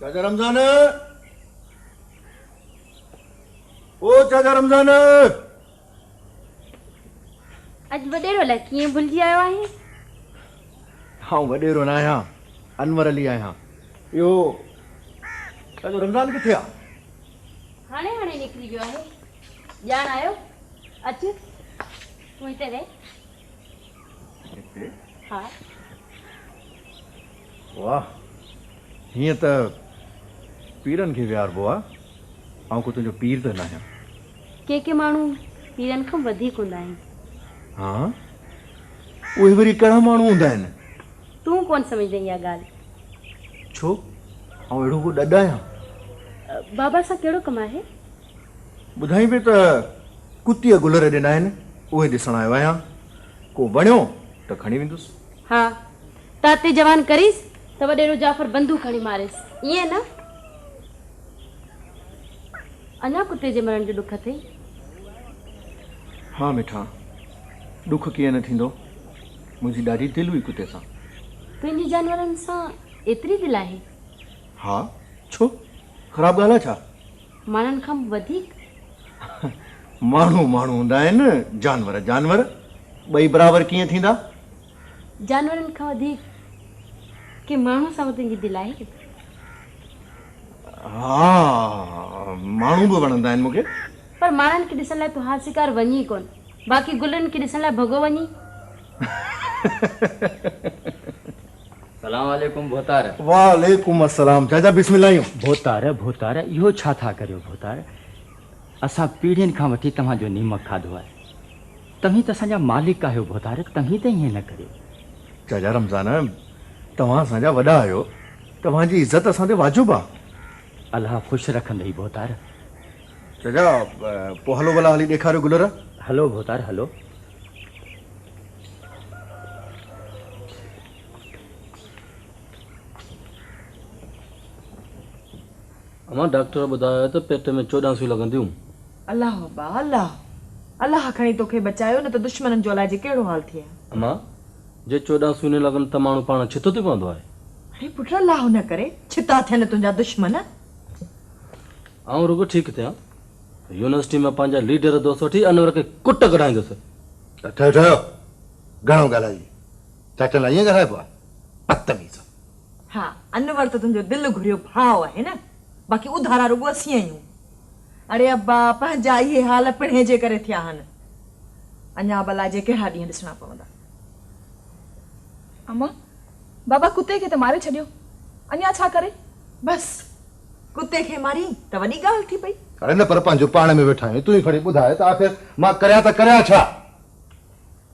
چاچا رمضان او چاچا رمضان. اڄ وڏيرو الائي ڪيئن ڀلجي آيو آهين. آئون وڏيرو نه آهيان انور علي آهيان. اهو چاچو رمضان ڪٿي آ؟ هاڻي هاڻي نڪري ويو آهي. ڄاڻ آيو. اچ تون هتي ويهه. هتي؟ ها. واه هيئن ته پيرن کي ويهاربو آ. آئون ڪو تنهنجو پير ته ناهيان. ڪي ڪي ماڻهو پيرن کان وڌيڪ هوندا آهن. ها؟ اهي وري ڪهڙا ماڻهو هوندا آهن؟ تون ڪونه سمجهندين اها ڳالهه. ڇو؟ آئون اهڙو ڪو ڏڏ آهيان؟ بابا سان ڪهڙو ڪم آهي؟ ٻڌائين پئي ته ڪتيء گلر ڏنا آهن، اهي ڏسڻ آيو آهيان. ڪو وڻيو ته کڻي ويندس. ها، تاتي جوان ڪريس ته وڏيرو جعفر بندوق کڻي ماريس، ائين نه؟ اڃا ڪتي جي مرڻ جو ڏک اٿئي؟ ها مٺا، ڏک ڪيئن نه ٿيندو، منهنجي ڏاڍي دل هئي ڪتي سان. تنهنجي جانورن سان ايتري دل آهي؟ ها، ڇو؟ خراب ڳالهه آهي ڇا؟ ماڻهن کان به وڌيڪ؟ ماڻهو ماڻهو هوندا آهن، جانور جانور، ٻئي برابر ڪيئن ٿيندا؟ جانورن کان وڌيڪ ڪنهن ماڻهوء سان به تنهنجي دل آهي؟ ها، ماڻهو به وڻندا آهن مون کي. پر ماڻهن کي ڏسڻ لاء تون هاسيڪار وڃين ڪونه، باقي گلن کي ڏسڻ لاء ڀڳو وڃين. سلام عليڪم ڀوتار. وعليڪم السلام چاچا بسم الله آهيون. ڀوتار ڀوتار اهو ڇا ٿا ڪريو ڀوتار اسان پيڙهين کان وٺي توهان جو نيمڪ کاڌو آهي توهين ته اسان جا مالڪ آهيو ڀوتار توهين ته ائين نه ڪريو. چاچا رمضان توهان اسان جا وڏا آهيو توهان جي عزت اسان تي واجب آ. الله خوش رکندئي ڀوتار. چاچا پوء هلو ڀلا هلي ڏيکاريو گلر. هلو ڀوتار هلو. امان ڊاڪٽر ٻڌايو ته پيٽ ۾ 14 سيون لڳنديون. الله ابا الله. الله کڻي توکي بچايو نه ته دشمنن جو الائجي ڪهڙو حال ٿئي ها. امان جي 14 سيون نه لڳن ته ماڻهو پاڻ ڇتو ٿي پوندو آهي. اڙي پٽ الله نه ڪري ڇتا ٿين تنهنجا دشمن. آئون رڳو ٺيڪ ٿيان يونيورسٽي مان پنهنجا ليڊر دوست وٺي انور کي ڪٽ ڪڍائيندس. ٺهيو ٺهيو گهڻو ڳالهائي چاچن لاء ائين ڳالهائبو آهي بدتميز. ها انور ته تنهنجو دل گهريو ڀاء آهي نه باقي اڌارا رڳو اسين آهيون. اڙي ابا پنهنجا اهي حال پڻهين جي ڪري ٿيا آهن. اڃا به الائجي ڪهڙا ڏينهن ڏسڻا پوندا. اما بابا ڪتي کي ته ماري ڇڏيو اڃا ڇا ڪري. بس ڪتي کي مارين ته وڏي ڳالهه ٿي پئي. اڙي نه پر پنهنجو پاڻ ۾ ويٺا آهيون تون ئي کڻي ٻڌاء ته آخر مان ڪريان ته ڪريان ڇا؟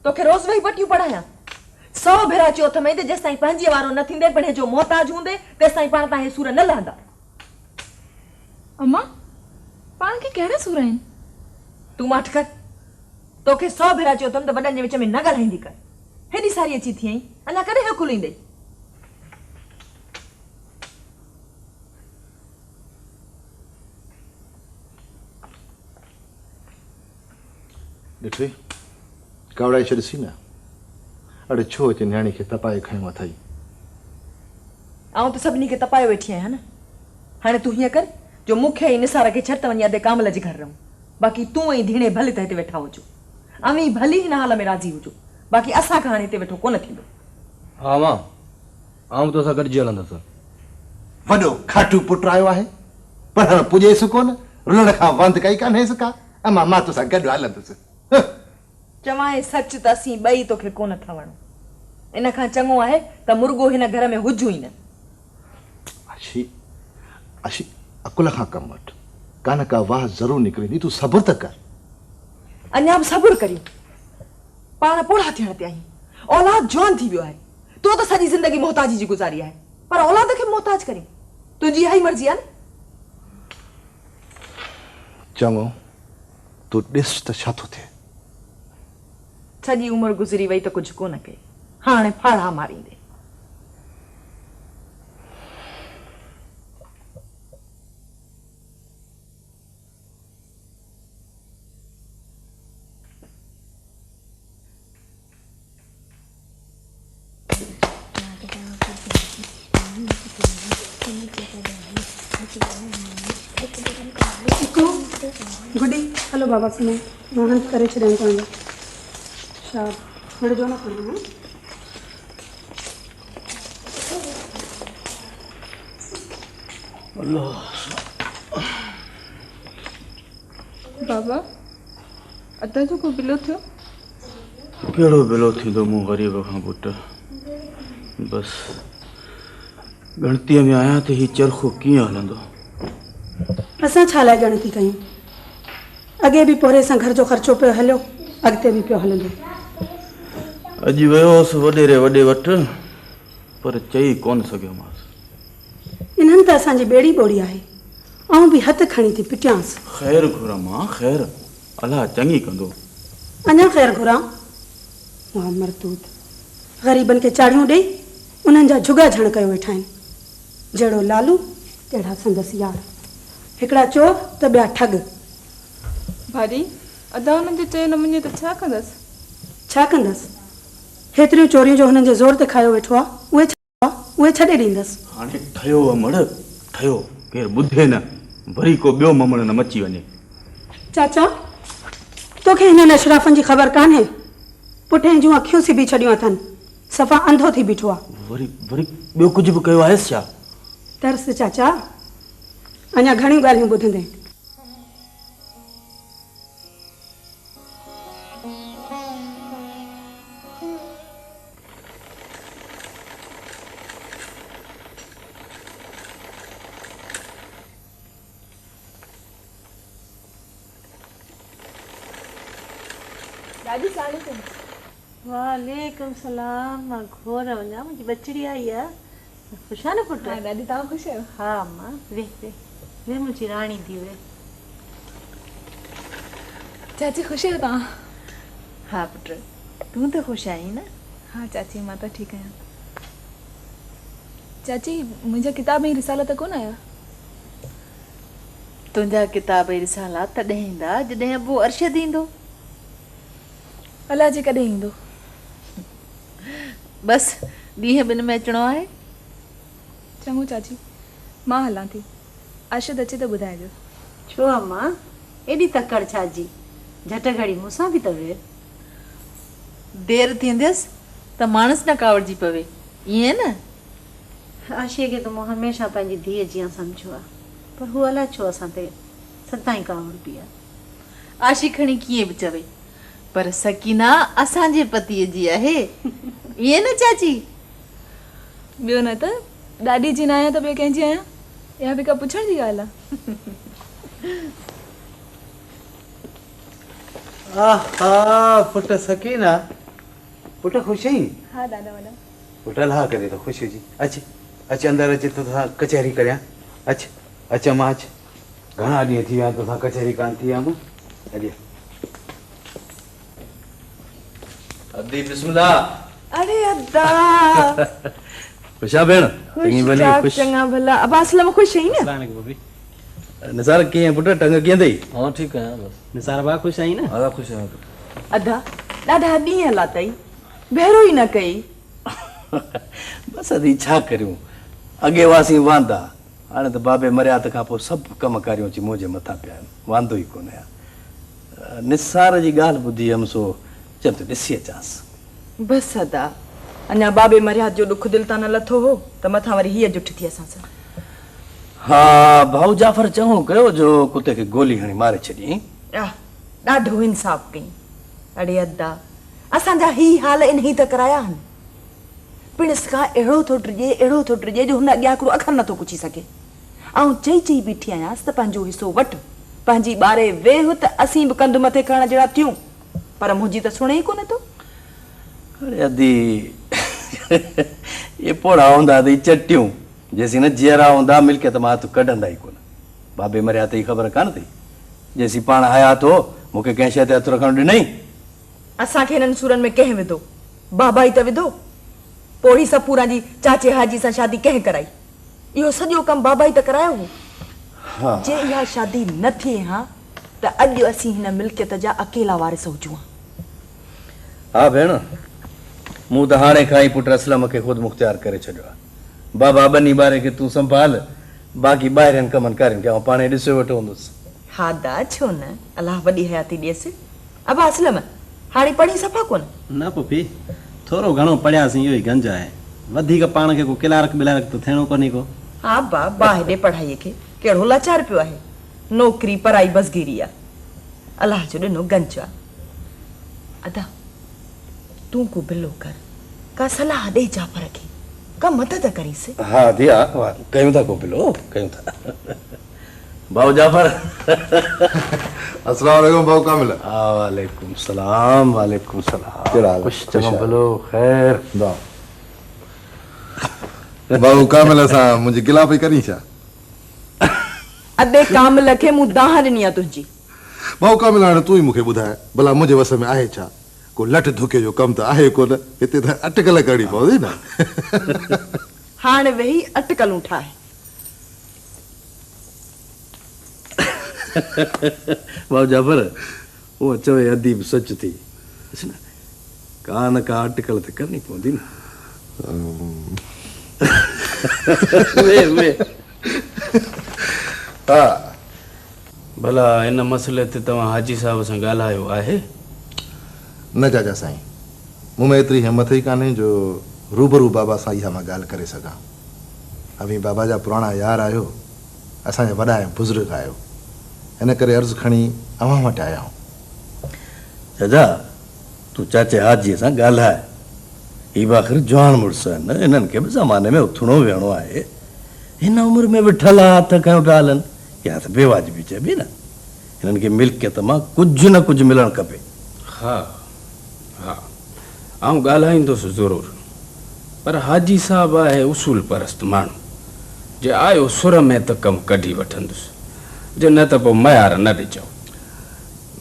توکي روز ويهي پٽيون پڙهايان. سئو ڀيرا چيو اٿمئي ته جيستائين پنهنجيء وارو نه ٿيندين پڻهين جو محتاج هوندين تيستائين پاڻ تان هي سور نه لهندا. اما، پاڻ کي ڪهڙا سور آهن؟ تون ماٺ ڪر. توکي سئو ڀيرا چيو اٿم ته وڏن جي وچ ۾ نه ڳالهائيندي ڪر. هيڏي ساري اچي ٿي آهين، اڃا ڪڏهن عقل ايندئي؟ ڏٺئي؟ ڪاوڙائي ڇڏسين نه. اڙي ڇو اچي نياڻي کي تپائي کنيو اٿئي؟ آئون ته سڀني کي تپايو ويٺي آهيان نه. هاڻي تون هيئن ڪر جو مون کي ۽ نثار کي ڇڏ ته وڃي ادي ڪامل جي گهر رهون. باقي تون ۽ ڌيڻي ڀلي ته هتي ويٺا هجو. اوهين ڀلي هن حال ۾ راضي هجو. باقي اسان کان هاڻي هتي ويٺو ڪونه ٿيندو. ها امان، آئون به توسان گڏجي هلندس. وڏو کاٽو پٽ آيو آهي. پڙهڻ پڄيس ڪونه، رلڻ کان واندڪائي ڪانهيس ڪا. امان مان توسان گڏ هلندس. هه. چوانء سچ ته اسين ٻئي توکي ڪونه ٿا وڻون. ان کان چڱو آهي ته مرڳو هن گهر ۾ هجون ئي نه. عاشي، عاشي، عقل کان ڪم وٺ. ڪا نه ڪا واهه ضرور نڪرندي، تون صبر ته ڪر. اڃا به صبر ڪريون. پاڻ پوڙها ٿيڻ تي آهيون. اولاد جوان ٿي ويو آهي. تو ته سڄي زندگي محتاجي جي گذاري آهي. پر اولاد کي به محتاج ڪريون. تنهنجي اها ئي مرضي آهي نه؟ چڱو، تون ڏس ته ڇا ٿو ٿئي. سڄي عمر گذري وئي ته ڪجهه ڪونه ڪيئي. هاڻي ڦاڙها ماريندين. هلو بابا سمهو، مان هنڌ ڪري ڇڏيان توهان جو. شاب، وڙهجو نه پاڻ ۾. بابا، ادا جو ڪو بلو ٿيو؟ ڪهڙو بلو ٿيندو مون غريب کان پٽ. بس ڳڻتيء ۾ آهيان ته هي چرخو ڪيئن هلندو. اسان ڇا لاء ڳڻتي ڪيون؟ اڳي به پورهيي سان گهر جو خرچو پيو هليو، اڳتي به پيو هلندو. اڄ ويو هوس وڏيري وڏي وٽ، پر چئي ڪونه سگهيومانس. انهن ته اسان جي ٻيڙي ٻوڙي آهي. آئون به هٿ کڻي ٿي پٽيانس. خير گهر امان، خير. الله چڱي ڪندو. اڃا خير گهران؟ اها مردود غريبن کي چاڙهيون ڏئي انهن جا جهڳا جهڻ ڪيو ويٺا آهن. جهڙو لالو تهڙا سندس يار. هڪڙا چور ته ٻيا ٺڳ. ڀاڄي، ادا انهن جو چيو نه مڃي ته ڇا ڪندس؟ ڇا ڪندس؟ هيتريون چوريون جو هنن جي زور تي کايو ويٺو آ، اهي اهي ڇڏي ڏيندس. هاڻي ٺهيو امڙ، ٺهيو. ڪير ٻڌي نه، وري ڪو ٻيو ممڻ نه مچي وڃي. چاچا، توکي هنن اشرافن جي خبر ڪانهي. پٺئين جون اکيون سبي ڇڏيون اٿن. صفا انڌو ٿي بيٺو آ. وري وري ٻيو ڪجهه به ڪيو آهيس ڇا؟ ترس چاچا، اڃا گهڻيون ڳالهيون ٻڌندين. ڏاڏي سلام عليڪم. وعليڪم سلام مان گهور وڃان منهنجي ٻچڙي آئي آ خوش آ نه پٽ. ها ڏاڏي توهان خوش آهيو. ها امان ويهه ويهه ويهه منهنجي راڻي ڌيء ويهه. چاچي خوش آهيو توهان. ها پٽ تون ته خوش آهين نه. ها چاچي مان ته ٺيڪ آهيان. چاچي منهنجا ڪتاب ۽ رسالا ته ڪونه آيا. تنهنجا ڪتاب ۽ رسالا تڏهن ايندا جڏهن ابو ارشد ايندو. الاجي ڪڏهن ايندو. بس ڏينهن ٻن ۾ اچڻو آهي. چڱو چاچي مان هلان ٿي. ارشد اچي ته ٻڌائجو. ڇو امان ايڏي تڪڙ ڇا جي؟ جهٽ گهڙي مون سان به ته ويهه. دير ٿينديس ته ماڻس نه ڪاوڙجي پوي، ائين نه؟ عاشيء کي ته مون هميشه پنهنجي ڌيء جيان سمجهيو آ، پر هوء الاء ڇو اسان تي سدائين ڪاوڙبي آ. عاشي کڻي ڪيئن به چوي، پر سڪينه اسان جي پتيء جي آهي، ائين نه چاچي؟ ٻيو نه ته ڏاڏي جي نه آهيان ته ٻيو ڪنهن جي آهيان؟ اها به ڪا پڇڻ جي ڳالهه آ. آها پٽ سڪينه پٽ خوش آهين؟ ها ڏاڏا وڏا. پٽ الله ڪري ته خوش هجين اچ اچ اندر اچ توسان ڪچهري ڪريان اچ اچ امان اچ گهڻا ڏينهن ٿي ويا آهن توسان ڪچهري ڪانه ٿي آهي امان هلي آ. ادي بسم الله. اڙي ادا. خوش آ ڀيڻ؟ خوش ٺاڪ چڱا ڀلا ابا اسلم خوش آهين نه؟ السلام عليڪم ڀاڀي. نثار ڪيئن پٽ ٽنگ ڪيئن اٿئي؟ ها ٺيڪ آهيان بس. نثار ڀاء خوش آهين نه؟ ها خوش آهيان پٽ. ادا ڏاڍا ڏينهن لاتئي ڀيرو ئي نه ڪئي. بس ادي ڇا ڪريون اڳي هئاسين واندا هاڻي ته بابي مريات کان پوء سڀ ڪم ڪاريون اچي منهنجي مٿان پيا آهن واندو ئي ڪونه آهيان. نثار جي ڳالهه ٻڌي هيم سو چيم ته ڏسي اچانس. بس ادا، اڃا بابي مريات جو ڏک دل تان نه لٿو هو ته مٿان وري هيء جٺ ٿي اسان سان. ها ڀائو جعفر چڱو ڪيو جو ڪتي کي گولي هڻي ماري ڇڏيائين. آه ڏاڍو انصاف ڪئين. اڙي ادا، اسان جا هي حال انهيء ته ڪرايا آهن. پڻس کان اهڙو ٿو ڊڄي، اهڙو ٿو ڊڄي جو هن اڳيان هڪڙو اکر نه ٿو ڪڇي سگهي. آئون چئي چئي بيٺي آهيانس ته پنهنجو حصو وٺ، پنهنجي ٻاري ويهه ته اسين به ڪنڌ مٿي کڻڻ جهڙا ٿيون، پر منهنجي ته سڻي ئي ڪونه ٿو. اڙي ادي، اهي پوڙها هوندا اٿئي چٽيون، جيسين نه جيئرا هوندا ملڪيت مان هٿ ڪڍندا ئي ڪونه. بابي مريا ته ئي خبر ڪانه اٿئي، جيسين پاڻ حيات هو، مون کي ڪنهن شيء تي هٿ رکڻ ڏنئي؟ اسان کي هنن سورن ۾ ڪنهن وڌو؟ بابا ئي ته وڌو. پوڙهي صفوران جي چاچي حاجي سان شادي ڪنهن ڪرائي؟ اهو سڄو ڪم بابا ئي ته ڪرايو هو. جي اها شادي نه ٿئي ها ته اڄ اسين هن ملڪيت جا اڪيلا وارث هجون ها. ها ڀيڻ، مون ته هاڻي کان ئي پٽ اسلم کي خودمختيار ڪري ڇڏيو آهي. بابا ٻني ٻاري کي تون سنڀال، باقي ٻاهرين ڪمن ڪارين کي آئون پاڻهي ڏسيو ويٺو هوندس. ها ادا ڇو نه، الله وڏي حياتي ڏيس. ابا اسلم، هاڻي پڙهين صفا ڪونه؟ نه پڦي، ٿورو گهڻو پڙهياسين اهو ئي گنج آهي. وڌيڪ پاڻ کي ڪو ڪلارڪ ٻلارڪ ته ٿيڻو ڪونهي ڪو. ها ابا، باهه ڏي پڙهائيء کي، ڪهڙو لاچار پيو آهي. نوڪري پرائي بزگيري آ. الله جو ڏنو گنج آ. ادا، تون ڪو بلو ڪر، ڪا صلاح ڏي جعفر کي، ڪا مدد ڪرينس. ها ڌيء، ڪيون ٿا ڪو بلو، ڪيون ٿا. ڀائو جعفر. السلام عليڪم ڀائو ڪامل. وعليڪم السلام وعليڪم السلام. ڪهڙا حال؟ خوش چڱو ڀلو خير. ڀائو ڪامل سان منهنجي گلا پئي ڪرين ڇا؟ ادي ڪامل کي مون دانهن ڏني آ تنهنجي. ڀائو ڪامل هاڻي تون ئي مون کي ٻڌاء ڀلا منهنجي وس ۾ آهي ڇا؟ ڪو لٺ ڌڪي جو ڪم ته آهي ڪونه هتي ته اٽڪل ڪرڻي پوندي نه. هاڻ ويهي اٽڪلون ٺاهه. ڀائو جعفر، اها چوي ادي به سچ ٿي. ڏس نه، ڪا نه ڪا اٽڪل ته ڪرڻي پوندي نه. ويهه ويهه. ها. ڀلا ان مسئلي تي توهان حاجي صاحب سان ڳالهايو آهي؟ نه چاچا سائين، مون ۾ ايتري همٿ ئي ڪانهي جو روبرو بابا سان اها مان ڳالهه ڪري سگهان. اوهين بابا جا پراڻا يار آهيو، اسان جا وڏا ۽ بزرگ آهيو، ان ڪري عرض کڻي اوهان وٽ آيا آهيون. چاچا، تون چاچي حاجيء سان ڳالهاء. هي به آخر جواڻ مڙس آهن، هنن کي به زماني ۾ اٿڻو ويهڻو آهي. هن عمر ۾ به ٺلها هٿ کنيو پيا هلن، اها ته بيواجبي چئبي نه. هنن کي ملڪيت مان ڪجهه نه ڪجهه ملڻ کپي. ها، ها، آئون ڳالهائيندس ضرور. پر حاجي صاحب آهي اصول پرست ماڻهو. جي آيو سر ۾ ته ڪم ڪڍي وٺندس، جي نه ته پوء ميار نه ڏجو.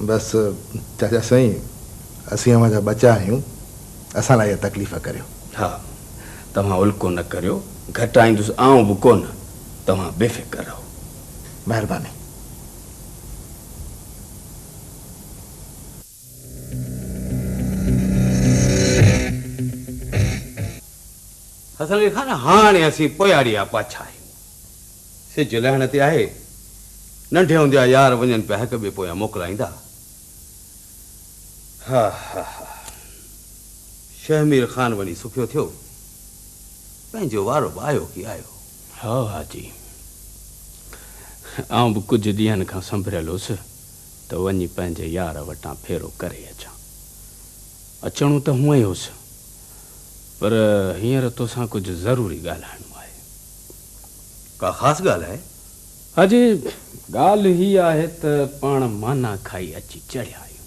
بس چاچا سائين، اسين اوهان جا ٻچا آهيون، اسان لاء اها تڪليف ڪريو. ها، توهان الڪو نه ڪريو، گهٽائيندس آئون به ڪونه، توهان بي فڪر رهو. مهرباني. حسن علي خان، هاڻي اسين پوياڙيا پاڇا آهيون. سج لهڻ تي آهي. ننڍي هوندي جا يار وڃن پيا هڪ ٻئي پويان موڪلائيندا. ها ها ها. شهمير خان وڃي سکيو ٿيو. پنهنجو وارو به آيو ڪي آيو. ها حاجي. آئون به ڪجهه ڏينهن کان سنڀريل هوس. ته وڃي پنهنجي يار وٽان ڦيرو ڪري اچان. اچڻو ته هونئن ئي هوس، پر هينئر توسان ڪجهه ضروري ڳالهائڻو آهي. ڪا خاص ڳالهه آهي؟ حاجي، ڳالهه هيء آهي ته پاڻ مانا کائي اچي چڙهيا آهيون.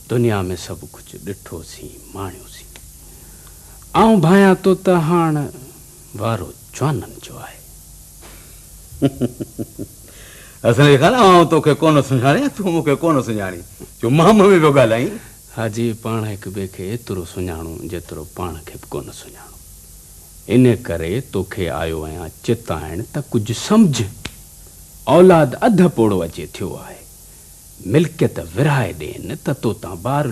دنيا ۾ سڀ ڪجهه ڏٺوسين، ماڻيوسين. آئون ڀانيان ٿو ته هاڻ وارو جوانن جو آهي. حسن علي خان، آئون توکي ڪونه سڃاڻيان، تون مون کي ڪونه سڃاڻين، جو مام ۾ پيو ڳالهائين. حاجي، پاڻ هڪ ٻئي کي ايترو سڃاڻون، جيترو پاڻ کي به ڪونه سڃاڻون. ان ڪري توکي آيو آهيان چتائڻ ته ڪجهه سمجهه. اولاد اڌ پوڙو اچي ٿيو آهي. ملڪيت ورهائي ڏين ته توتان بار.